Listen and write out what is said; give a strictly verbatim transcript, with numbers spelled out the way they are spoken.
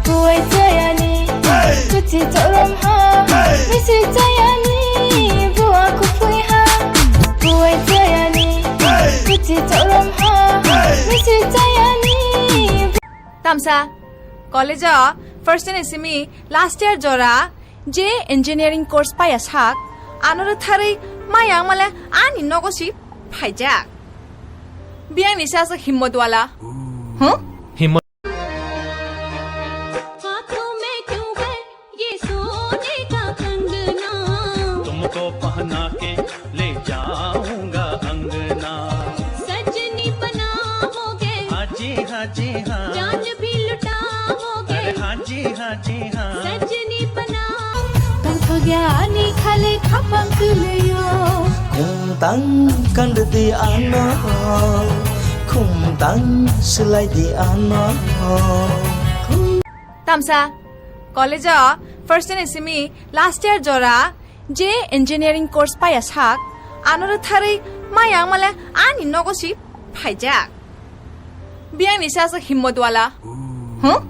Buai chayani, kuchi chorom ha, misri chayani, bua kupui ha. Buai chayani, kuchi chorom ha, misri chayani. Tamsa, college o first year ni simi last year jora je engineering course paya sak, ano rwtharwi mayang male ani nogo si phaijak. Biyang ni sasa himmot wala. Huh? Himmot. हाथों में क्यों है ये सोने का कंगना? तुमको पहना के ले जाऊंगा अंगना। सजनी बनाओगे। हाँ जी, हाँ जी, हाँ। जान भी लुटाओगे। अरे हाँ जी, हाँ जी, हाँ। सजनी बना। Tangthokya ani khale khapang kwlwio. Khumtang kandidi ano, khumtang swlaidi ano. Tamsa, college o first year ni simi last year jora je engineering course paya sak, ano rwtharwi mayang male ani nogo si phaijak. Biyang ni sasa himmot wala. Huh?